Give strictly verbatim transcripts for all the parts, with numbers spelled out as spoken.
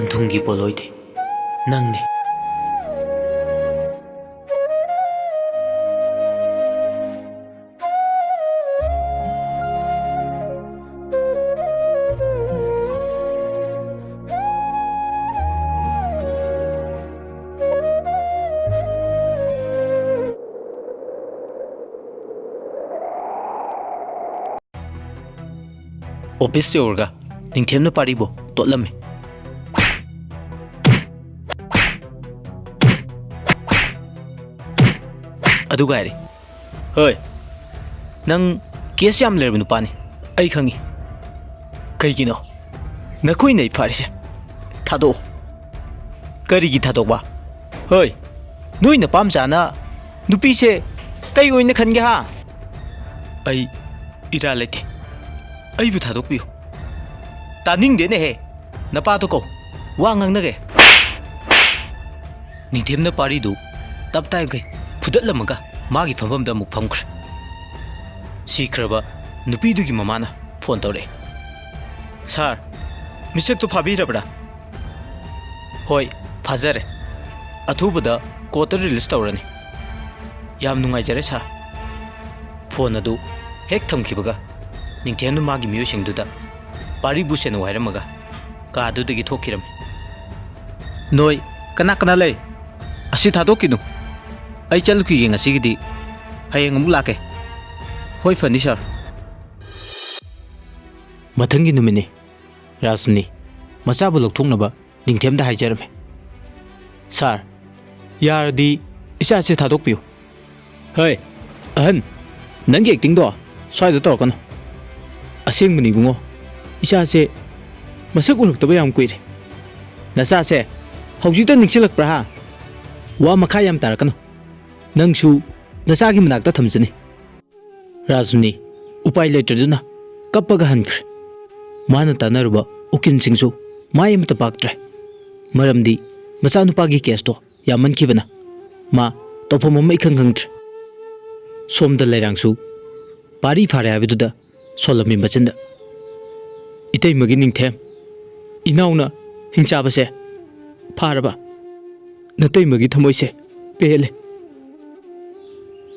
ꯊꯨꯝꯒꯤ ꯄꯣꯠꯂꯣꯏꯗꯤ ꯅꯪꯅꯤ꯫ ꯑꯣꯐꯤꯁ ꯌꯧꯔꯒ ꯅꯤꯡꯊꯦꯝꯅ ꯄꯥꯔꯤꯕꯨ ꯇꯣꯠꯂꯝꯃꯤ꯫ ꯑꯗꯨꯒ ꯍꯥꯏꯔꯦ, "ꯍꯣꯏ, ꯅꯪ ꯀꯦꯁ ꯌꯥꯝ ꯂꯩꯔꯕ ꯅꯨꯄꯥꯅꯤ, ꯑꯩ ꯈꯪꯉꯤ꯫ ꯀꯩꯒꯤꯅꯣ ꯅꯈꯣꯏꯅ ꯑꯩ ꯐꯥꯔꯤꯁꯦ? ꯊꯥꯗꯣꯛꯑꯣ꯫" "ꯀꯔꯤꯒꯤ ꯊꯥꯗꯣꯛꯄ? ꯍꯣꯏ, ꯅꯣꯏ ꯅꯄꯥꯝꯆꯥꯅ ꯅꯨꯄꯤꯁꯦ ꯀꯩ ꯑꯣꯏꯅ ꯈꯟꯒꯦ ꯍꯥ?" "ꯑꯩ ꯏꯔꯥꯜ ꯂꯩꯇꯦ, ꯑꯩꯕꯨ ꯊꯥꯗꯣꯛꯄꯤꯌꯨ꯫" "ꯇꯥꯅꯤꯡꯗꯦꯅꯦꯍꯦ, ꯅꯄꯥꯗꯣ ꯀꯧ, ꯋꯥ ꯉꯥꯡꯅꯒꯦ꯫" ꯅꯤꯡꯊꯦꯝꯅ ꯄꯥꯔꯤꯗꯨ ꯇꯞ ꯇꯥꯏꯃꯈꯩ ꯐꯨꯗꯠꯂꯝꯃꯒ ꯃꯥꯒꯤ ꯐꯝꯐꯝꯗ ꯑꯃꯨꯛ ꯐꯝꯈ꯭ꯔꯦ꯫ ꯁꯤꯈ꯭ꯔꯕ ꯅꯨꯄꯤꯗꯨꯒꯤ ꯃꯃꯥꯅ ꯐꯣꯟ ꯇꯧꯔꯛꯑꯦ꯫ "ꯁꯥꯔ, ꯃꯤꯁꯛꯇꯨ ꯐꯥꯕꯤꯔꯕ꯭ꯔꯥ?" "ꯍꯣꯏ, ꯐꯥꯖꯔꯦ꯫ ꯑꯊꯨꯕꯗ ꯀꯣꯔꯠꯇ ꯔꯤꯂꯤꯁ ꯇꯧꯔꯅꯤ꯫" "ꯌꯥꯝ ꯅꯨꯡꯉꯥꯏꯖꯔꯦ, ꯁꯥꯔ꯫" ꯐꯣꯟ ꯑꯗꯨ ꯍꯦꯛ ꯊꯝꯈꯤꯕꯒ ꯅꯤꯡꯊꯦꯝꯅ ꯃꯥꯒꯤ ꯃꯤꯑꯣꯏꯁꯤꯡꯗꯨꯗ ꯄꯥꯔꯤꯕꯨ ꯁꯦꯟꯅꯧ ꯍꯥꯏꯔꯝꯃꯒ ꯀꯥꯗꯨꯗꯒꯤ ꯊꯣꯛꯈꯤꯔꯝꯃꯤ꯫ "ꯅꯣꯏ ꯀꯅꯥ ꯀꯅꯥ ꯂꯩ? ꯑꯁꯤ ꯊꯥꯗꯣꯛꯈꯤꯅꯨ꯫ ꯑꯩ ꯆꯠꯂꯨꯈꯤꯒꯦ ꯉꯁꯤꯒꯤꯗꯤ꯫ ꯍꯌꯦꯡ ꯑꯃꯨꯛ ꯂꯥꯛꯀꯦ꯫" "ꯍꯣꯏ, ꯐꯅꯤ, ꯁꯥꯔ꯫" ꯃꯊꯪꯒꯤ ꯅꯨꯃꯤꯠꯅꯤ꯫ ꯔꯥꯖꯅꯤ ꯃꯆꯥꯕꯨ ꯂꯧꯊꯣꯛꯅꯕ ꯅꯤꯡꯊꯦꯝꯗ ꯍꯥꯏꯖꯔꯝꯃꯤ꯫ "ꯁꯥꯔ, ꯌꯥꯔꯗꯤ ꯏꯆꯥꯁꯦ ꯊꯥꯗꯣꯛꯄꯤꯌꯨ꯫" "ꯍꯩ, ꯑꯍꯟ, ꯅꯪꯒꯤ ꯑꯦꯛꯇꯤꯡꯗꯣ ꯁ꯭ꯋꯥꯏꯗ ꯇꯧꯔꯛꯀꯅꯨ꯫ ꯑꯁꯦꯡꯕꯅꯤ ꯏꯕꯨꯡꯉꯣ, ꯏꯆꯥꯁꯦ ꯃꯁꯛ ꯎꯔꯛꯇꯕ ꯌꯥꯝ ꯀꯨꯏꯔꯦ꯫ ꯅꯆꯥꯁꯦ ꯍꯧꯖꯤꯛꯇ ꯅꯤꯡꯁꯤꯡꯂꯛꯄ꯭ꯔꯥ ꯍꯥ? ꯋꯥ ꯃꯈꯥ ꯌꯥꯝ ꯇꯥꯔꯛꯀꯅꯨ꯫ ꯅꯪꯁꯨ ꯅꯆꯥꯒꯤ ꯃꯅꯥꯛꯇ ꯊꯝꯖꯅꯤ꯫" ꯔꯥꯖꯅꯤ ꯎꯄꯥꯏ ꯂꯩꯇ꯭ꯔꯗꯨꯅ ꯀꯞꯄꯒ ꯍꯟꯈ꯭ꯔꯦ꯫ ꯃꯥꯅ ꯇꯥꯟꯅꯔꯨꯕ ꯎꯀꯤꯜꯁꯤꯡꯁꯨ ꯃꯥꯏ ꯑꯃꯠꯇ ꯄꯥꯛꯇ꯭ꯔꯦ꯫ ꯃꯔꯝꯗꯤ ꯃꯆꯥꯅꯨꯄꯥꯒꯤ ꯀꯦꯁꯇꯣ ꯌꯥꯝꯃꯟꯈꯤꯕꯅ ꯃꯥ ꯇꯧꯐꯝ ꯑꯃ ꯏꯈꯪ ꯈꯪꯗ꯭ꯔꯦ꯫ ꯁꯣꯝꯗ ꯂꯩꯔꯥꯡꯁꯨ ꯄꯥꯔꯤ ꯐꯥꯔꯦ ꯍꯥꯏꯕꯗꯨꯗ ꯁꯣꯜꯂꯝꯃꯤ ꯃꯆꯤꯟꯗ꯫ "ꯏꯇꯩꯃꯒꯤ ꯅꯤꯡꯊꯦꯝ, ꯏꯅꯥꯎꯅ ꯍꯤꯡꯆꯥꯕꯁꯦ ꯐꯥꯔꯕ ꯅꯇꯩꯃꯒꯤ ꯊꯃꯣꯏꯁꯦ ꯄꯦꯜꯂꯦ꯫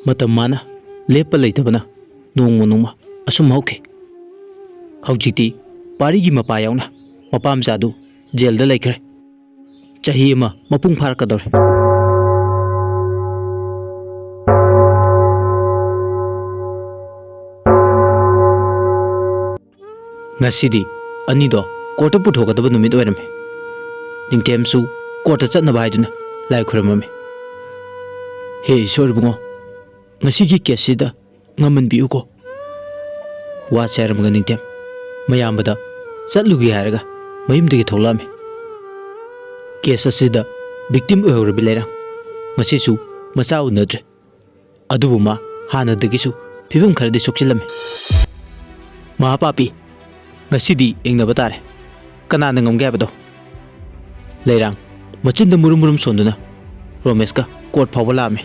ꯃꯇꯝ ꯃꯥꯅ ꯂꯦꯞꯄ ꯂꯩꯇꯕꯅ ꯅꯣꯡꯃ ꯅꯣꯡꯃ ꯑꯁꯨꯝ ꯍꯧꯈꯤ꯫ ꯍꯧꯖꯤꯛꯇꯤ ꯄꯥꯔꯤꯒꯤ ꯃꯄꯥ ꯌꯥꯎꯅ ꯃꯄꯥ ꯃꯆꯥꯗꯨ ꯖꯦꯜꯗ ꯂꯩꯈ꯭ꯔꯦ꯫ ꯆꯍꯤ ꯑꯃ ꯃꯄꯨꯡ ꯐꯥꯔꯛꯀꯗꯧꯔꯦ꯫ ꯉꯁꯤꯗꯤ ꯑꯅꯤꯗꯣ ꯀꯣꯔꯠꯇ ꯄꯨꯊꯣꯛꯀꯗꯕ ꯅꯨꯃꯤꯠ ꯑꯣꯏꯔꯝꯃꯤ꯫ ꯅꯤꯡꯊꯦꯝꯁꯨ ꯀꯣꯔꯠꯇ ꯆꯠꯅꯕ ꯍꯥꯏꯗꯨꯅ ꯂꯥꯏ ꯈꯨꯔꯨꯝꯃꯝꯃꯤ꯫ "ꯍꯦ ꯏꯁꯣꯔ ꯏꯕꯨꯡꯉꯣ, ꯉꯁꯤꯒꯤ ꯀꯦꯁꯁꯤꯗ ꯉꯝꯍꯟꯕꯤꯌꯨꯀꯣ꯫" ꯋꯥꯁꯦ ꯍꯥꯏꯔꯝꯃꯒ ꯅꯤꯡꯊꯦꯝ ꯃꯌꯥꯝꯕꯗ ꯆꯠꯂꯨꯒꯦ ꯍꯥꯏꯔꯒ ꯃꯌꯨꯝꯗꯒꯤ ꯊꯣꯛꯂꯛꯑꯝꯃꯤ꯫ ꯀꯦꯁ ꯑꯁꯤꯗ ꯚꯤꯛꯇꯤꯝ ꯑꯣꯏꯍꯧꯔꯕꯤ ꯂꯩꯔꯥꯡ ꯉꯁꯤꯁꯨ ꯃꯆꯥ ꯎꯅꯗ꯭ꯔꯦ꯫ ꯑꯗꯨꯕꯨ ꯃꯥ ꯍꯥꯟꯅꯗꯒꯤꯁꯨ ꯐꯤꯕꯝ ꯈꯔꯗꯤ ꯁꯣꯛꯆꯤꯜꯂꯝꯃꯤ꯫ "ꯃꯍꯥꯄꯥꯄꯤ, ꯉꯁꯤꯗꯤ ꯌꯦꯡꯅꯕ ꯇꯥꯔꯦ, ꯀꯅꯥꯅ ꯉꯝꯒꯦ ꯍꯥꯏꯕꯗꯣ꯫" ꯂꯩꯔꯥꯡ ꯃꯆꯤꯟꯗ ꯃꯨꯔꯨꯝ ꯃꯨꯔꯨꯝ ꯁꯣꯟꯗꯨꯅ ꯔꯣꯃꯦꯁꯀ ꯀꯣꯔꯠ ꯐꯥꯎꯕ ꯂꯥꯛꯑꯝꯃꯤ꯫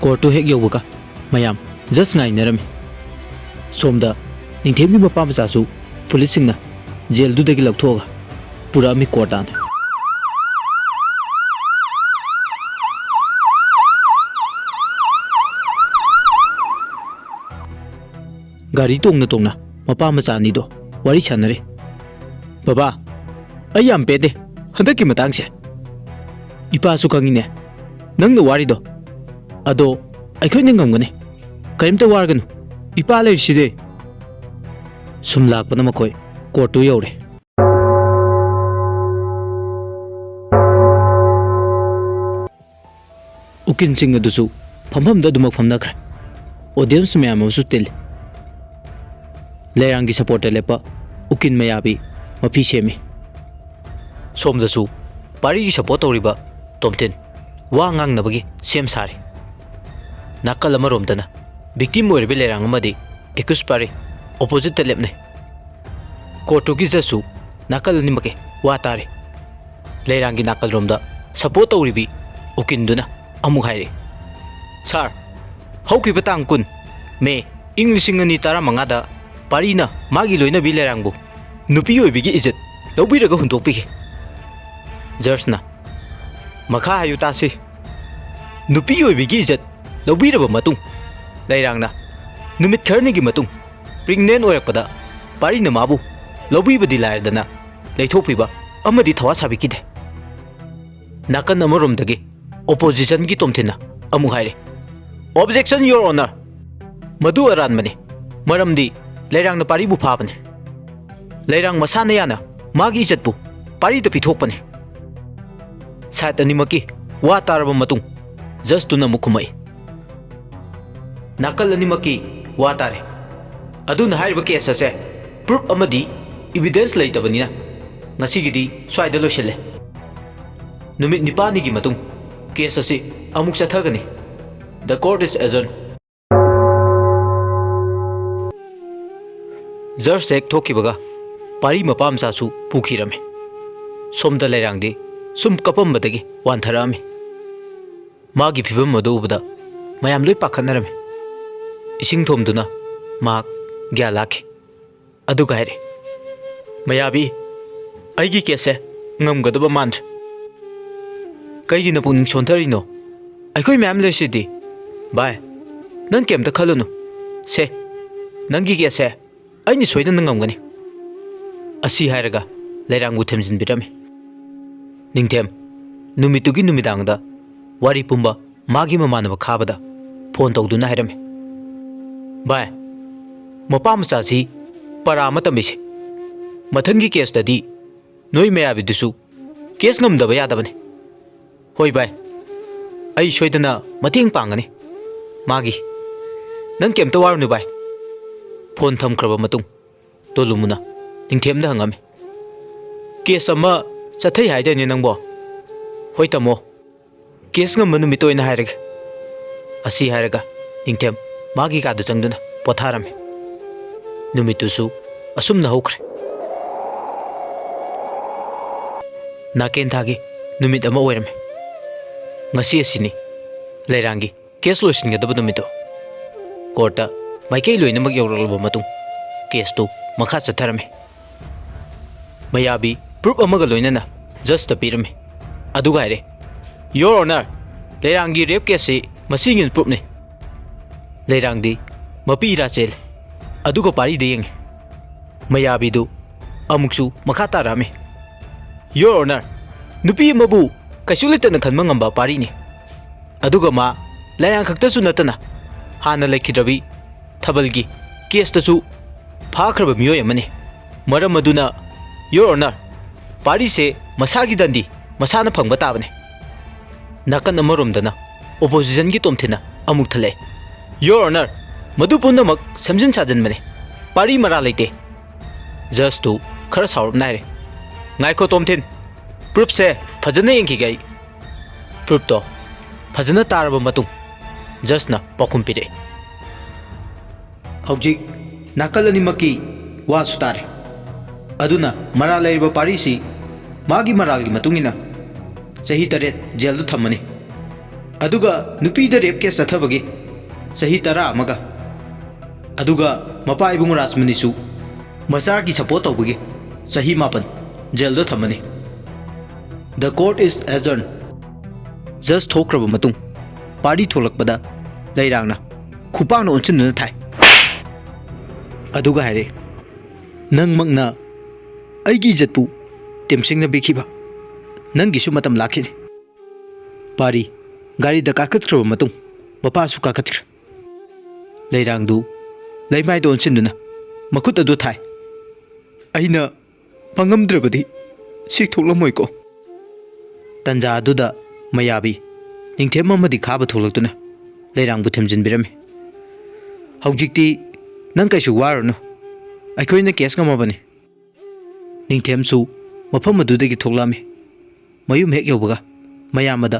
ꯀꯣꯔꯠꯇꯨ ꯍꯦꯛ ꯌꯧꯕꯒ ꯃꯌꯥꯝ ꯖꯁ ꯉꯥꯏꯅꯔꯝꯃꯤ꯫ ꯁꯣꯝꯗ ꯅꯤꯡꯊꯦꯝꯒꯤ ꯃꯄꯥ ꯃꯆꯥꯁꯨ ꯄꯨꯂꯤꯁꯁꯤꯡꯅ ꯖꯦꯜꯗꯨꯗꯒꯤ ꯂꯧꯊꯣꯛꯑꯒ ꯄꯨꯔꯛꯑꯝꯃꯤ ꯀꯣꯔꯠ ꯇꯥꯟꯅ꯫ ꯒꯥꯔꯤ ꯇꯣꯡꯅ ꯇꯣꯡꯅ ꯃꯄꯥ ꯃꯆꯥ ꯑꯅꯤꯗꯣ ꯋꯥꯔꯤ ꯁꯥꯟꯅꯔꯤ꯫ "ꯕꯕꯥ, ꯑꯩ ꯌꯥꯝ ꯄꯦꯟꯗꯦ ꯍꯟꯗꯛꯀꯤ ꯃꯇꯥꯡꯁꯦ꯫ ꯏꯄꯥꯁꯨ ꯈꯪꯉꯤꯅꯦ ꯅꯪꯅ ꯋꯥꯔꯤꯗꯣ꯫ ꯑꯗꯣ ꯑꯩꯈꯣꯏꯅ ꯉꯝꯒꯅꯤ꯫ ꯀꯔꯤꯝꯇ ꯋꯥꯔꯒꯅꯨ꯫ ꯏꯄꯥ ꯂꯩꯔꯤꯁꯤꯗꯤ꯫" ꯁꯨꯝ ꯂꯥꯛꯄꯅ ꯃꯈꯣꯏ ꯀꯣꯔꯠꯇꯨ ꯌꯧꯔꯦ꯫ ꯎꯀꯤꯜꯁꯤꯡ ꯑꯗꯨꯁꯨ ꯐꯝꯐꯝꯗ ꯑꯗꯨꯃꯛ ꯐꯝꯅꯈ꯭ꯔꯦ꯫ ꯑꯣꯗꯤꯌꯟꯁ ꯃꯌꯥꯝ ꯑꯃꯁꯨ ꯇꯤꯜꯂꯤ꯫ ꯂꯩꯔꯥꯡꯒꯤ ꯁꯄꯣꯔꯠꯇ ꯂꯦꯞꯄ ꯎꯀꯤꯜ ꯃꯌꯥꯕꯤ ꯃꯐꯤ ꯁꯦꯝꯃꯤ꯫ ꯁꯣꯝꯗꯁꯨ ꯄꯥꯔꯤꯒꯤ ꯁꯄꯣꯔꯠ ꯇꯧꯔꯤꯕ ꯇꯣꯝꯊꯤꯟ ꯋꯥ ꯉꯥꯡꯅꯕꯒꯤ ꯁꯦꯝ ꯁꯥꯔꯤ꯫ ꯅꯥꯀꯜ ꯑꯃꯔꯣꯝꯗꯅ ꯚꯤꯛꯇꯤꯝ ꯑꯣꯏꯔꯤꯕ ꯂꯩꯔꯥꯡ ꯑꯃꯗꯤ ꯑꯦꯀ꯭ꯌꯨꯁ ꯄꯥꯔꯤ ꯑꯣꯄꯣꯖꯤꯠꯇ ꯂꯦꯞꯅꯩ꯫ ꯀꯣꯔꯠꯇꯨꯒꯤ ꯖꯖꯁꯨ ꯅꯥꯀꯜ ꯑꯅꯤꯃꯛꯀꯤ ꯋꯥ ꯇꯥꯔꯤ꯫ ꯂꯩꯔꯥꯡꯒꯤ ꯅꯥꯀꯜꯔꯣꯝꯗ ꯁꯄꯣꯔꯠ ꯇꯧꯔꯤꯕꯤ ꯎꯀꯤꯟꯗꯨꯅ ꯑꯃꯨꯛ ꯍꯥꯏꯔꯤ, "ꯁꯥꯔ, ꯍꯧꯈꯤꯕ ꯇꯥꯡ ꯀꯨꯟ ꯃꯦ ꯏꯪ ꯂꯤꯁꯤꯡ ꯑꯅꯤ ꯇꯔꯥꯃꯉꯥꯗ ꯄꯥꯔꯤꯅ ꯃꯥꯒꯤ ꯂꯣꯏꯅꯕꯤ ꯂꯩꯔꯥꯡꯕꯨ ꯅꯨꯄꯤ ꯑꯣꯏꯕꯤꯒꯤ ꯏꯖꯠ ꯂꯧꯕꯤꯔꯒ ꯍꯨꯟꯗꯣꯛꯄꯤꯈꯤ꯫ ꯖꯔꯁꯅ, "ꯃꯈꯥ ꯍꯥꯏꯌꯨ ꯇꯥꯁꯤ꯫ ꯅꯨꯄꯤ ꯑꯣꯏꯕꯤꯒꯤ ꯏꯖꯠ ꯂꯧꯕꯤꯔꯕ ꯃꯇꯨꯡ, ꯂꯩꯔꯥꯡꯅ ꯅꯨꯃꯤꯠ ꯈꯔꯅꯤꯒꯤ ꯃꯇꯨꯡ ꯄ꯭ꯔꯦꯒꯅꯦꯟ ꯑꯣꯏꯔꯛꯄꯗ ꯄꯥꯔꯤꯅ ꯃꯥꯕꯨ ꯂꯧꯕꯤꯕꯗꯤ ꯂꯥꯏꯔꯗꯅ ꯂꯩꯊꯣꯛꯄꯤꯕ ꯑꯃꯗꯤ ꯊꯋꯥ ꯁꯥꯕꯤꯈꯤꯗꯦ"꯫ ꯅꯥꯀꯟ ꯑꯃꯔꯣꯝꯗꯒꯤ ꯑꯣꯄꯣꯖꯤꯁꯟꯒꯤ ꯇꯣꯝꯊꯤꯟꯅ ꯑꯃꯨꯛ ꯍꯥꯏꯔꯦ, "Objection, Your Honour! ꯃꯗꯨ ꯑꯔꯥꯟꯕꯅꯤ꯫ ꯃꯔꯝꯗꯤ ꯂꯩꯔꯥꯡꯅ ꯄꯥꯔꯤꯕꯨ ꯐꯥꯕꯅꯤ꯫ ꯂꯩꯔꯥꯡ ꯃꯁꯥꯅ ꯌꯥꯅ ꯃꯥꯒꯤ ꯏꯖꯠꯄꯨ ꯄꯥꯔꯤꯗ ꯄꯤꯊꯣꯛꯄꯅꯤ"꯫ ꯁꯥꯏꯠ ꯑꯅꯤꯃꯛꯀꯤ ꯋꯥ ꯇꯥꯔꯕ ꯃꯇꯨꯡ, ꯖꯁꯇꯨꯅ ꯑꯃꯨꯛ ꯈꯨꯝꯃꯛꯏ, "ꯅꯥꯀꯜ ꯑꯅꯤꯃꯛꯀꯤ ꯋꯥ ꯇꯥꯔꯦ꯫ ꯑꯗꯨꯅ ꯍꯥꯏꯔꯤꯕ ꯀꯦꯁ ꯑꯁꯦ ꯄ꯭ꯔꯨꯐ ꯑꯃꯗꯤ ꯏꯕꯤꯗꯦꯟꯁ ꯂꯩꯇꯕꯅꯤꯅ ꯉꯁꯤꯒꯤꯗꯤ ꯁ꯭ꯋꯥꯏꯗ ꯂꯣꯏꯁꯤꯜꯂꯦ꯫ ꯅꯨꯃꯤꯠ ꯅꯤꯄꯥꯜꯅꯤꯒꯤ ꯃꯇꯨꯡ ꯀꯦꯁ ꯑꯁꯤ ꯑꯃꯨꯛ ꯆꯠꯊꯒꯅꯤ꯫ The court is adjourned"꯫ ꯖꯔꯁ ꯍꯦꯛ ꯊꯣꯛꯈꯤꯕꯒ ꯄꯥꯔꯤ ꯃꯄꯥ ꯃꯆꯥꯁꯨ ꯄꯨꯈꯤꯔꯝꯃꯤ꯫ ꯁꯣꯝꯗ ꯂꯩꯔꯥꯡꯗꯤ ꯁꯨꯝ ꯀꯞꯄꯝꯕꯗꯒꯤ ꯋꯥꯟꯊꯔꯛꯑꯝꯃꯤ꯫ ꯃꯥꯒꯤ ꯐꯤꯕꯝ ꯑꯗꯨ ꯎꯕꯗ ꯃꯌꯥꯝ ꯂꯣꯏ ꯄꯥꯈꯠꯅꯔꯝꯃꯤ꯫ ꯏꯁꯤꯡ ꯊꯣꯝꯗꯨꯅ ꯃꯍꯥꯛ ꯒ꯭ꯌꯥꯟ ꯂꯥꯛꯈꯤ꯫ ꯑꯗꯨꯒ ꯍꯥꯏꯔꯦ, "ꯃꯌꯥꯕꯤ, ꯑꯩꯒꯤ ꯀꯦꯁꯁꯦ ꯉꯝꯒꯗꯕ ꯃꯥꯟꯗ꯭ꯔꯦ"꯫ "ꯀꯩꯒꯤꯅ ꯄꯨꯛꯅꯤꯡ ꯁꯣꯟꯊꯔꯤꯅꯣ? ꯑꯩꯈꯣꯏ ꯃꯌꯥꯝ ꯂꯩꯁꯤꯗꯤ"꯫ "ꯚꯥꯏ, ꯅꯪ ꯀꯩꯝꯇ ꯈꯜꯂꯨꯅꯨ꯫ ꯁꯦ, ꯅꯪꯒꯤ ꯀꯦꯁꯁꯦ ꯑꯩꯅ ꯁꯣꯏꯗꯅ ꯉꯝꯒꯅꯤ"꯫ ꯑꯁꯤ ꯍꯥꯏꯔꯒ ꯂꯩꯔꯥꯡꯕꯨ ꯊꯦꯝꯖꯤꯟꯕꯤꯔꯝꯃꯤ꯫ ꯅꯤꯡꯊꯦꯝ ꯅꯨꯃꯤꯠꯇꯨꯒꯤ ꯅꯨꯃꯤꯗꯥꯡꯗ ꯋꯥꯔꯤ ꯄꯨꯝꯕ ꯃꯥꯒꯤ ꯃꯃꯥꯟꯅꯕ ꯈꯥꯕꯗ ꯐꯣꯟ ꯇꯧꯗꯨꯅ ꯍꯥꯏꯔꯝꯃꯤ, "ꯚꯥꯏ, ꯃꯄꯥ ꯃꯆꯥꯁꯤ ꯄꯔꯥ ꯑꯃ ꯇꯝꯕꯤꯁꯤ꯫ ꯃꯊꯪꯒꯤ ꯀꯦꯁꯇꯗꯤ ꯅꯣꯏ ꯃꯌꯥꯕꯤꯗꯨꯁꯨ ꯀꯦꯁ ꯉꯝꯗꯕ ꯌꯥꯗꯕꯅꯤ꯫ ꯍꯣꯏ ꯚꯥꯏ, ꯑꯩ ꯁꯣꯏꯗꯅ ꯃꯇꯦꯡ ꯄꯥꯡꯒꯅꯤ ꯃꯥꯒꯤ꯫ ꯅꯪ ꯀꯩꯝꯇ ꯋꯥꯔꯨꯅꯨ ꯚꯥꯏ"꯫ ꯐꯣꯟ ꯊꯝꯈ꯭ꯔꯕ ꯃꯇꯨꯡ ꯇꯣꯂꯨꯃꯨꯅ ꯅꯤꯡꯊꯦꯝꯗ ꯍꯪꯉꯝꯃꯤ, "ꯀꯦꯁ ꯑꯃ ꯆꯠꯊꯩ ꯍꯥꯏꯗꯥꯏꯅꯦ ꯅꯪꯕꯣ?" "ꯍꯣꯏ ꯇꯥꯃꯣ, ꯀꯦꯁ ꯉꯝꯕ ꯅꯨꯃꯤꯠꯇ ꯑꯣꯏꯅ ꯍꯥꯏꯔꯒꯦ"꯫ ꯑꯁꯤ ꯍꯥꯏꯔꯒ ꯅꯤꯡꯊꯦꯝ ꯃꯥꯒꯤ ꯀꯥꯗ ꯆꯪꯗꯨꯅ ꯄꯣꯊꯥꯔꯝꯃꯤ꯫ ꯅꯨꯃꯤꯠꯇꯨꯁꯨ ꯑꯁꯨꯝꯅ ꯍꯧꯈ꯭ꯔꯦ꯫ ꯅꯥꯀꯦꯟ ꯊꯥꯒꯤ ꯅꯨꯃꯤꯠ ꯑꯃ ꯑꯣꯏꯔꯝꯃꯤ꯫ ꯉꯁꯤ ꯑꯁꯤꯅꯤ ꯂꯩꯔꯥꯡꯒꯤ ꯀꯦꯁ ꯂꯣꯏꯁꯤꯟꯒꯗꯕ ꯅꯨꯃꯤꯠꯇꯨ꯫ ꯀꯣꯔꯠꯇ ꯃꯥꯏꯀꯩ ꯂꯣꯏꯅꯃꯛ ꯌꯧꯔꯛꯂꯕ ꯃꯇꯨꯡ ꯀꯦꯁꯇꯨ ꯃꯈꯥ ꯆꯠꯊꯔꯝꯃꯤ꯫ ꯃꯌꯥꯕꯤ proof ꯑꯃꯒ ꯂꯣꯏꯅꯅ ꯖꯁꯇ ꯄꯤꯔꯝꯃꯤ꯫ ꯑꯗꯨꯒ ꯍꯥꯏꯔꯦ, "Your Honor, ꯂꯩꯔꯥꯡꯒꯤ rape case ꯁꯤ ꯃꯁꯤꯒꯤ proof ꯅꯤ꯫" ꯂꯩꯔꯥꯡꯗꯤ ꯃꯄꯤ ꯏꯔꯥ ꯆꯦꯜꯂꯦ꯫ ꯑꯗꯨꯒ ꯄꯥꯔꯤꯗ ꯌꯦꯡꯉꯦ꯫ ꯃꯌꯥꯕꯤꯗꯨ ꯑꯃꯨꯛꯁꯨ ꯃꯈꯥ ꯇꯥꯔꯛꯑꯝꯃꯤ, "Your Honor, ꯅꯨꯄꯤ ꯑꯃꯕꯨ ꯀꯩꯁꯨ ꯂꯩꯇꯅ ꯈꯟꯕ ꯉꯝꯕ ꯄꯥꯔꯤꯅꯤ꯫ ꯑꯗꯨꯒ ꯃꯥ ꯂꯩꯔꯥꯡ ꯈꯛꯇꯁꯨ ꯅꯠꯇꯅ ꯍꯥꯟꯅ ꯂꯩꯈꯤꯗ꯭ꯔꯕꯤ ꯊꯥꯕꯜꯒꯤ case ꯇꯁꯨ ꯐꯥꯈ꯭ꯔꯕ ꯃꯤꯑꯣꯏ ꯑꯃꯅꯤ꯫ ꯃꯔꯝ ꯑꯗꯨꯅ, Your Honor, ꯄꯥꯔꯤꯁꯦ ꯃꯁꯥꯒꯤ ꯗꯟꯗꯤ ꯃꯁꯥꯅ ꯐꯪꯕ ꯇꯥꯕꯅꯤ꯫" ꯅꯥꯀꯟ ꯑꯃꯔꯣꯝꯗꯅ opposition ꯒꯤ ꯇꯣꯝꯊꯤꯟꯅ ꯑꯃꯨꯛ ꯊꯠꯂꯛꯑꯦ, "Your Honor, ꯃꯗꯨ ꯄꯨꯝꯅꯃꯛ ꯁꯦꯝꯖꯤꯟ ꯁꯥꯖꯤꯟꯕꯅꯤ꯫ ꯄꯥꯔꯤ ꯃꯔꯥꯜ ꯂꯩꯇꯦ꯫" ꯖꯁꯇꯨ ꯈꯔ ꯁꯥꯎꯔꯞꯅ ꯍꯥꯏꯔꯦ, "ꯉꯥꯏꯈꯣ ꯇꯣꯝꯊꯤꯟ, proof ꯁꯦ ꯐꯖꯅ ꯌꯦꯡꯈꯤꯒꯦ ꯑꯩ꯫" Proof ꯇꯣ ꯐꯖꯅ ꯇꯥꯔꯕ ꯃꯇꯨꯡ ꯖꯁꯅ ꯄꯥꯎꯈꯨꯝ ꯄꯤꯔꯛꯑꯦ, "ꯍꯧꯖꯤꯛ ꯅꯥꯀꯜ ꯑꯅꯤꯃꯛꯀꯤ ꯋꯥꯁꯨ ꯇꯥꯔꯦ꯫ ꯑꯗꯨꯅ ꯃꯔꯥꯜ ꯂꯩꯔꯤꯕ ꯄꯥꯔꯤꯁꯤ ꯃꯥꯒꯤ ꯃꯔꯥꯜꯒꯤ ꯃꯇꯨꯡ ꯏꯟꯅ ꯆꯍꯤ ꯇꯔꯦꯠ ꯖꯦꯜꯗ ꯊꯝꯃꯅꯤ꯫ ꯑꯗꯨꯒ ꯅꯨꯄꯤꯗ rape case ꯆꯠꯊꯕꯒꯤ ꯆꯍꯤ ꯇꯔꯥ ꯑꯃꯒ, ꯑꯗꯨꯒ ꯃꯄꯥ ꯏꯕꯨꯡ ꯔꯥꯖꯃꯅꯤꯁꯨ ꯃꯆꯥꯒꯤ support ꯇꯧꯕꯒꯤ ꯆꯍꯤ ꯃꯥꯄꯟ ꯖꯦꯜꯗ ꯊꯝꯃꯅꯤ꯫ The court is adjourned꯫" ꯖꯁ ꯊꯣꯛꯈ꯭ꯔꯕ ꯃꯇꯨꯡ ꯄꯥꯔꯤ ꯊꯣꯛꯂꯛꯄꯗ ꯂꯩꯔꯥꯡꯅ ꯈꯨꯄꯥꯛꯅ ꯑꯣꯟꯁꯤꯟꯗꯨꯅ ꯊꯥꯏ꯫ ꯑꯗꯨꯒ ꯍꯥꯏꯔꯛꯏ, "ꯅꯪꯃꯛꯅ ꯑꯩꯒꯤ ꯏꯖꯠꯄꯨ ꯇꯦꯝꯁꯤꯡꯅ ꯄꯤꯈꯤꯕ, ꯅꯪꯒꯤꯁꯨ ꯃꯇꯝ ꯂꯥꯛꯈꯤꯅꯤ꯫" ꯄꯥꯔꯤ ꯒꯥꯔꯤꯗ ꯀꯥꯈꯠꯈ꯭ꯔꯕ ꯃꯇꯨꯡ ꯃꯄꯥꯁꯨ ꯀꯥꯈꯠꯈ꯭ꯔꯦ꯫ ꯂꯩꯔꯥꯡꯗꯨ ꯂꯩꯃꯥꯏꯗ ꯑꯣꯟꯁꯤꯟꯗꯨꯅ ꯃꯈꯨꯠ ꯑꯗꯨ ꯊꯥꯏ꯫ "ꯑꯩꯅ ꯄꯥꯡꯉꯝꯗ꯭ꯔꯕꯗꯤ ꯁꯤ ꯊꯣꯛꯂꯝꯃꯣꯏꯀꯣ꯫" ꯇꯟꯖꯥ ꯑꯗꯨꯗ ꯃꯌꯥꯕꯤ ꯅꯤꯡꯊꯦꯝ ꯑꯃꯗꯤ ꯈꯥꯕ ꯊꯣꯛꯂꯛꯇꯨꯅ ꯂꯩꯔꯥꯡꯕꯨ ꯊꯦꯝꯖꯤꯟꯕꯤꯔꯝꯃꯤ꯫ "ꯍꯧꯖꯤꯛꯇꯤ ꯅꯪ ꯀꯩꯁꯨ ꯋꯥꯔꯨꯅꯨ, ꯑꯩꯈꯣꯏꯅ case ꯉꯝꯃꯕꯅꯤ꯫" ꯅꯤꯡꯊꯦꯝꯁꯨ ꯃꯐꯝ ꯑꯗꯨꯗꯒꯤ ꯊꯣꯛꯂꯛꯑꯝꯃꯤ꯫ ꯃꯌꯨꯝ ꯍꯦꯛ ꯌꯧꯕꯒ ꯃꯌꯥꯝꯕꯗ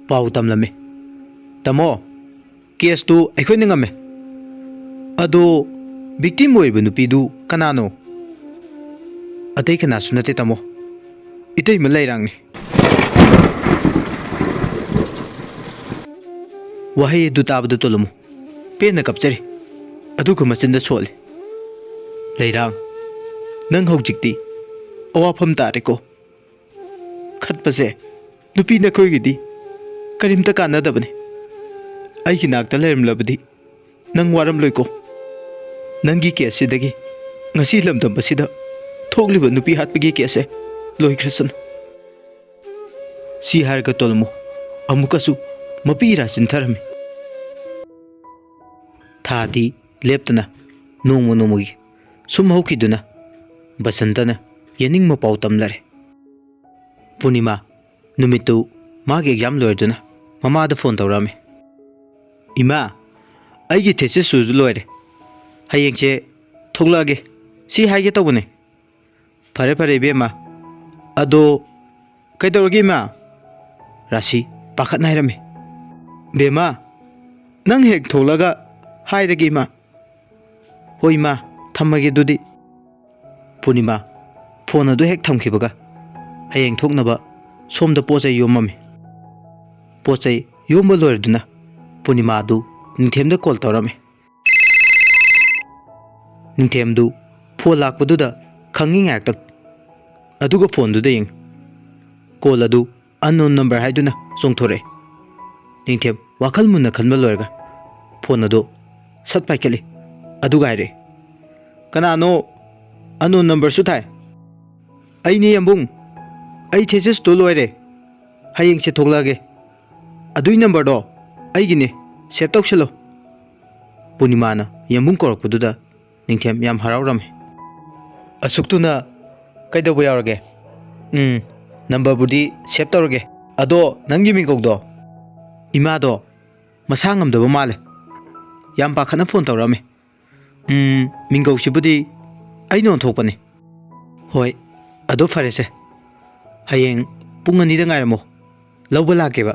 ꯄꯥꯎ ꯇꯝꯂꯝꯃꯤ, "ꯇꯥꯃꯣ, case ꯇꯨ ꯑꯩꯈꯣꯏꯅ ꯉꯝꯃꯦ꯫ ꯑꯗꯣ victim ꯑꯣꯏꯔꯤꯕ ꯅꯨꯄꯤꯗꯨ ꯀꯅꯥꯅꯣ?" "ꯑꯇꯩ ꯀꯅꯥꯁꯨ ꯅꯠꯇꯦ ꯇꯥꯃꯣ, ꯏꯇꯩꯃ ꯂꯩꯔꯥꯡꯅꯤ꯫" ꯋꯥꯍꯩ ꯑꯗꯨ ꯇꯥꯕꯗ ꯇꯣꯂꯝꯃꯨ ꯄꯦꯟꯅ ꯀꯞꯆꯔꯤ, ꯑꯗꯨꯒ ꯃꯆꯤꯟꯗ ꯁꯣꯜꯂꯤ, "ꯂꯩꯔꯥꯡ, ꯅꯪ ꯍꯧꯖꯤꯛꯇꯤ ꯑꯋꯥꯐꯝ ꯇꯥꯔꯦꯀꯣ꯫ ꯈꯠꯄꯁꯦ ꯅꯨꯄꯤ ꯅꯈꯣꯏꯒꯤꯗꯤ ꯀꯔꯤꯝꯇ ꯀꯥꯟꯅꯗꯕꯅꯤ꯫ ꯑꯩꯒꯤ ꯅꯥꯛꯇ ꯂꯩꯔꯝꯂꯕꯗꯤ ꯅꯪ ꯋꯥꯔꯝꯂꯣꯏꯀꯣ꯫ ꯅꯪꯒꯤ ꯀꯦꯁꯁꯤꯗꯒꯤ ꯉꯁꯤ ꯂꯝꯗꯝ ꯑꯁꯤꯗ ꯊꯣꯛꯂꯤꯕ ꯅꯨꯄꯤ ꯍꯥꯠꯄꯒꯤ ꯀꯦꯁꯁꯦ ꯂꯣꯏꯈ꯭ꯔꯁꯅꯨ꯫ ꯁꯤ ꯍꯥꯏꯔꯒ ꯇꯣꯂꯃꯨ ꯑꯃꯨꯛꯀꯁꯨ ꯃꯄꯤ ꯏꯔꯥ ꯆꯤꯟꯊꯔꯝꯃꯤ꯫ ꯊꯥꯗꯤ ꯂꯦꯞꯇꯅ ꯅꯣꯡꯃ ꯅꯣꯡꯃꯒꯤ ꯁꯨꯝ ꯍꯧꯈꯤꯗꯨꯅ ꯕꯁꯟꯇꯅ ꯌꯦꯅꯤꯡ ꯃꯄꯥꯎ ꯇꯝꯂꯔꯦ꯫ ꯄꯨꯔꯅꯤꯃꯥ ꯅꯨꯃꯤꯠꯇꯨ ꯃꯥꯒꯤ ꯑꯦꯛꯖꯥꯝ ꯂꯣꯏꯔꯗꯨꯅ ꯃꯃꯥꯗ ꯐꯣꯟ ꯇꯧꯔꯛꯑꯝꯃꯤ꯫ "ꯏꯃꯥ, ꯑꯩꯒꯤ ꯊꯦꯁꯤꯁꯁꯨ ꯂꯣꯏꯔꯦ꯫ ꯍꯌꯦꯡꯁꯦ ꯊꯣꯛꯂꯛꯑꯒꯦ, ꯁꯤ ꯍꯥꯏꯒꯦ ꯇꯧꯕꯅꯦ꯫" "ꯐꯔꯦ ꯐꯔꯦ ꯏꯕꯦꯝꯃ꯫ ꯑꯗꯣ ꯀꯩꯗꯧꯔꯒꯦ ꯏꯃꯥ?" ꯔꯥꯁꯤ ꯄꯥꯈꯠꯅ ꯍꯥꯏꯔꯝꯃꯤ꯫ "ꯕꯦꯝꯃ, ꯅꯪ ꯍꯦꯛ ꯊꯣꯛꯂꯒ ꯍꯥꯏꯔꯒꯦ ꯏꯃꯥ꯫" "ꯍꯣꯏ ꯏꯃꯥ, ꯊꯝꯃꯒꯦ ꯑꯗꯨꯗꯤ꯫" ꯄꯨꯔꯅꯤꯃꯥ ꯐꯣꯟ ꯑꯗꯨ ꯍꯦꯛ ꯊꯝꯈꯤꯕꯒ ꯍꯌꯦꯡ ꯊꯣꯛꯅꯕ ꯁꯣꯝꯗ ꯄꯣꯠ ꯆꯩ ꯌꯣꯝꯃꯝꯃꯤ꯫ ꯄꯣꯠ ꯆꯩ ꯌꯣꯝꯕ ꯂꯣꯏꯔꯗꯨꯅ ꯄꯨꯔꯅꯤꯃꯥ ꯑꯗꯨ ꯅꯤꯡꯊꯦꯝꯗ ꯀꯣꯜ ꯇꯧꯔꯝꯃꯤ꯫ ꯅꯤꯡꯊꯦꯝꯗꯨ ꯐꯣꯟ ꯂꯥꯛꯄꯗꯨꯗ ꯈꯪꯉꯤ ꯉꯥꯏꯍꯥꯛꯇꯪ, ꯑꯗꯨꯒ ꯐꯣꯟꯗꯨꯗ ꯌꯦꯡꯉꯤ꯫ ꯀꯣꯜ ꯑꯗꯨ ꯑꯟꯅꯣꯟ ꯅꯝꯕꯔ ꯍꯥꯏꯗꯨꯅ ꯆꯣꯡꯊꯣꯔꯛꯑꯦ꯫ ꯅꯤꯡꯊꯦꯝ ꯋꯥꯈꯜ ꯃꯨꯟꯅ ꯈꯟꯕ ꯂꯣꯏꯔꯒ ꯐꯣꯟ ꯑꯗꯨ ꯁꯠ ꯄꯥꯏꯈꯠꯂꯤ, ꯑꯗꯨꯒ ꯍꯥꯏꯔꯛꯑꯦ, "ꯀꯅꯥꯅꯣ? ꯑꯟꯅꯣꯟ ꯅꯝꯕꯔꯁꯨ ꯊꯥꯏ꯫" "ꯑꯩꯅꯦ ꯌꯥꯝꯕꯨꯡ, ꯑꯩ ꯊꯦꯁꯤꯁꯇꯨ ꯂꯣꯏꯔꯦ, ꯍꯌꯦꯡꯁꯦ ꯊꯣꯛꯂꯛꯑꯒꯦ꯫ ꯑꯗꯨꯏ ꯅꯝꯕꯔꯗꯣ ꯑꯩꯒꯤꯅꯦ, ꯁꯦꯞ ꯇꯧꯁꯜꯂꯣ꯫" ꯄꯨꯔꯅꯤꯃꯥꯅ ꯌꯥꯝꯕꯨꯡ ꯀꯧꯔꯛꯄꯗꯨꯗ ꯅꯤꯡꯊꯦꯝ ꯌꯥꯝ ꯍꯔꯥꯎꯔꯝꯃꯤ꯫ "ꯑꯁꯨꯛꯇꯨꯅ ꯀꯩꯗꯧꯕ ꯌꯥꯎꯔꯒꯦ? ꯎꯝ, ꯅꯝꯕꯔꯕꯨꯗꯤ ꯁꯦꯞ ꯇꯧꯔꯒꯦ꯫ ꯑꯗꯣ ꯅꯪꯒꯤ ꯃꯤꯡꯒꯧꯗꯣ?" "ꯏꯃꯥꯗꯣ ꯃꯁꯥ ꯉꯝꯗꯕ ꯃꯥꯜꯂꯦ, ꯌꯥꯝ ꯄꯥꯈꯠꯅ ꯐꯣꯟ ꯇꯧꯔꯛꯑꯝꯃꯦ꯫ ꯎꯝ, ꯃꯤꯡꯒꯧꯁꯤꯕꯨꯗꯤ ꯑꯩꯅ ꯑꯣꯟꯊꯣꯛꯄꯅꯦ꯫" "ꯍꯣꯏ, ꯑꯗꯣ ꯐꯔꯦꯁꯦ, ꯍꯌꯦꯡ ꯄꯨꯡ ꯑꯅꯤꯗ ꯉꯥꯏꯔꯝꯃꯣ, ꯂꯧꯕ ꯂꯥꯛꯀꯦꯕ꯫"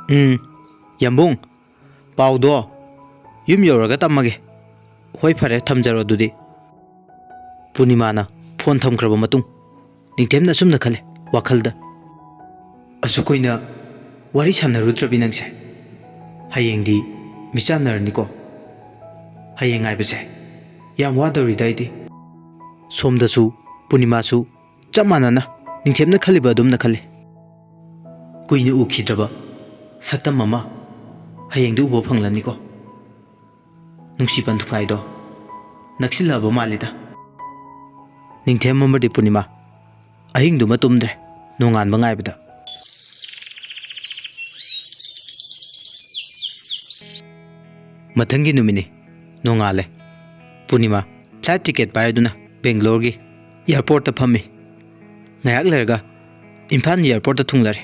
"ꯎꯝ, ꯌꯥꯝꯕꯨꯡ, ꯄꯥꯎꯗꯣ ꯌꯨꯝ ꯌꯧꯔꯒ ꯇꯝꯃꯒꯦ꯫" "ꯍꯣꯏ, ꯐꯔꯦ, ꯊꯝꯖꯔꯣ ꯑꯗꯨꯗꯤ꯫" ꯄꯨꯔꯅꯤꯃꯥꯅ ꯐꯣꯟ ꯊꯝꯈ꯭ꯔꯕ ꯃꯇꯨꯡ ꯅꯤꯡꯊꯦꯝꯅ ꯑꯁꯨꯝꯅ ꯈꯜꯂꯦ ꯋꯥꯈꯜꯗ, "ꯑꯁꯨꯛ ꯀꯨꯏꯅ ꯋꯥꯔꯤ ꯁꯥꯟꯅꯔꯨꯗ꯭ꯔꯕꯤ ꯅꯪꯁꯦ, ꯍꯌꯦꯡꯗꯤ ꯃꯤꯆꯥꯟꯅꯔꯅꯤꯀꯣ꯫ ꯍꯌꯦꯡ ꯉꯥꯏꯕꯁꯦ ꯌꯥꯝ ꯋꯥꯗꯧꯔꯤꯗ ꯑꯩꯗꯤ꯫" ꯁꯣꯝꯗꯁꯨ ꯄꯨꯔꯅꯤꯃꯥꯁꯨ ꯆꯞ ꯃꯥꯟꯅꯅ ꯅꯤꯡꯊꯦꯝꯅ ꯈꯜꯂꯤꯕ ꯑꯗꯨꯝꯅ ꯈꯜꯂꯤ꯫ ꯀꯨꯏꯅ ꯎꯈꯤꯗ꯭ꯔꯕ ꯁꯛꯇꯝ ꯑꯃ ꯍꯌꯦꯡꯗꯤ ꯎꯕ ꯐꯪꯂꯅꯤꯀꯣ꯫ ꯅꯨꯡꯁꯤ ꯄꯟꯊꯨꯡꯉꯥꯏꯗꯣ ꯅꯛꯁꯤꯜꯂꯛꯑꯕ ꯃꯥꯜꯂꯤꯗ꯫ ꯅꯤꯡꯊꯦꯝ ꯑꯃꯗꯤ ꯄꯨꯔꯅꯤꯃꯥ ꯑꯍꯤꯡꯗꯨꯃ ꯇꯨꯝꯗ꯭ꯔꯦ, ꯅꯣꯡꯉꯥꯟꯕ ꯉꯥꯏꯕꯗ꯫ ꯃꯊꯪꯒꯤ ꯅꯨꯃꯤꯠꯅꯤ, ꯅꯣꯡꯉꯥꯜꯂꯦ꯫ ꯄꯨꯔꯅꯤꯃꯥ flight ticket ꯄꯥꯏꯔꯗꯨꯅ ꯕꯦꯡꯒ꯭ꯂꯣꯔꯒꯤ airport ꯇ ꯐꯝꯃꯤ꯫ ꯉꯥꯏꯍꯥꯛ ꯂꯩꯔꯒ ꯏꯝꯐꯥꯜ airport ꯇ ꯊꯨꯡꯂꯔꯦ꯫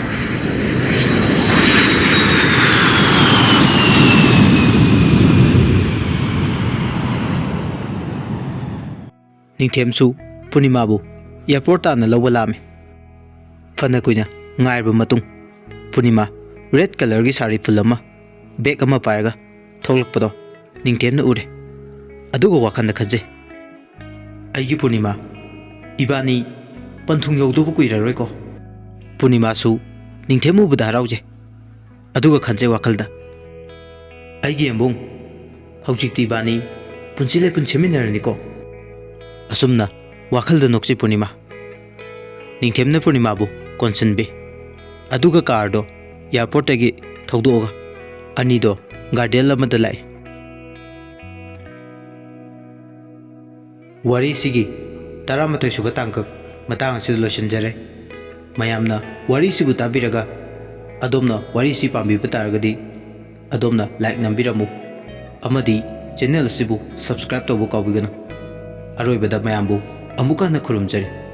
ꯅꯤꯡꯊꯦꯝꯁꯨ ꯄꯨꯔꯅꯤꯃꯥꯕꯨ airport ꯇꯥꯟꯅ ꯂꯧꯕ ꯂꯥꯛꯑꯝꯃꯤ꯫ ꯐꯅ ꯀꯨꯏꯅ ꯉꯥꯏꯔꯕ ꯃꯇꯨꯡ ꯄꯨꯔꯅꯤꯃꯥ red colour ꯒꯤ ꯁꯥꯔꯤ ꯐꯨꯜ ꯑꯃ, bag ꯑꯃ ꯄꯥꯏꯔꯒ ꯊꯣꯛꯂꯛꯄꯗꯣ ꯅꯤꯡꯊꯦꯝꯅ ꯎꯔꯦ꯫ ꯑꯗꯨꯒ ꯋꯥꯈꯜꯗ ꯈꯟꯖꯩ, "ꯑꯩꯒꯤ ꯄꯨꯔꯅꯤꯃꯥ, ꯏꯕꯥꯅꯤ ꯄꯟꯊꯨꯡ ꯌꯧꯗꯧꯕ ꯀꯨꯏꯔꯔꯣꯏꯀꯣ?" ꯄꯨꯔꯅꯤꯃꯥꯁꯨ ꯅꯤꯡꯊꯦꯝ ꯎꯕꯗ ꯍꯔꯥꯎꯖꯩ꯫ ꯑꯗꯨꯒ ꯈꯟꯖꯩ ꯋꯥꯈꯜꯗ, "ꯑꯩꯒꯤ ꯌꯦꯝꯕꯨꯡ, ꯍꯧꯖꯤꯛꯇꯤ ꯏꯕꯥꯅꯤ ꯄꯨꯟꯁꯤ ꯂꯩꯄꯨꯟ ꯁꯦꯝꯃꯤꯟꯅꯔꯅꯤꯀꯣ?" ꯑꯁꯨꯝꯅ ꯋꯥꯈꯜꯗ ꯅꯣꯛꯆꯩ ꯄꯨꯔꯅꯤꯃꯥ꯫ ꯅꯤꯡꯊꯦꯝꯅ ꯄꯨꯔꯅꯤꯃꯥꯕꯨ ꯀꯣꯟꯁꯤꯟꯕꯤ꯫ ꯑꯗꯨꯒ car ꯗꯣ airport ꯇꯒꯤ ꯊꯧꯗꯣꯛꯑꯒ ꯑꯅꯤꯗꯣ garden ꯑꯃꯗ ꯂꯥꯛꯏ꯫ ꯋꯥꯔꯤꯁꯤꯒꯤ ꯇꯔꯥꯃꯥꯊꯣꯏ ꯁꯨꯕ ꯇꯥꯡꯀꯛ ꯃꯇꯥꯡ ꯑꯁꯤꯗ ꯂꯣꯏꯁꯤꯟꯖꯔꯦ꯫ ꯃꯌꯥꯝꯅ ꯋꯥꯔꯤꯁꯤꯕꯨ ꯇꯥꯕꯤꯔꯒ ꯑꯗꯣꯝꯅ ꯋꯥꯔꯤꯁꯤ ꯄꯥꯝꯕꯤꯕ ꯇꯥꯔꯒꯗꯤ ꯑꯗꯣꯝꯅ like ꯅꯝꯕꯤꯔꯝꯃꯨ ꯑꯃꯗꯤ channel ꯑꯁꯤꯕꯨ subscribe ꯇꯧꯕ ꯀꯥꯎꯕꯤꯒꯅꯨ꯫ ꯑꯔꯣꯏꯕꯗ ꯃꯌꯥꯝꯕꯨ ꯑꯃꯨꯛꯀ ꯍꯟꯅ ꯈꯨꯔꯨꯝꯖꯔꯤ꯫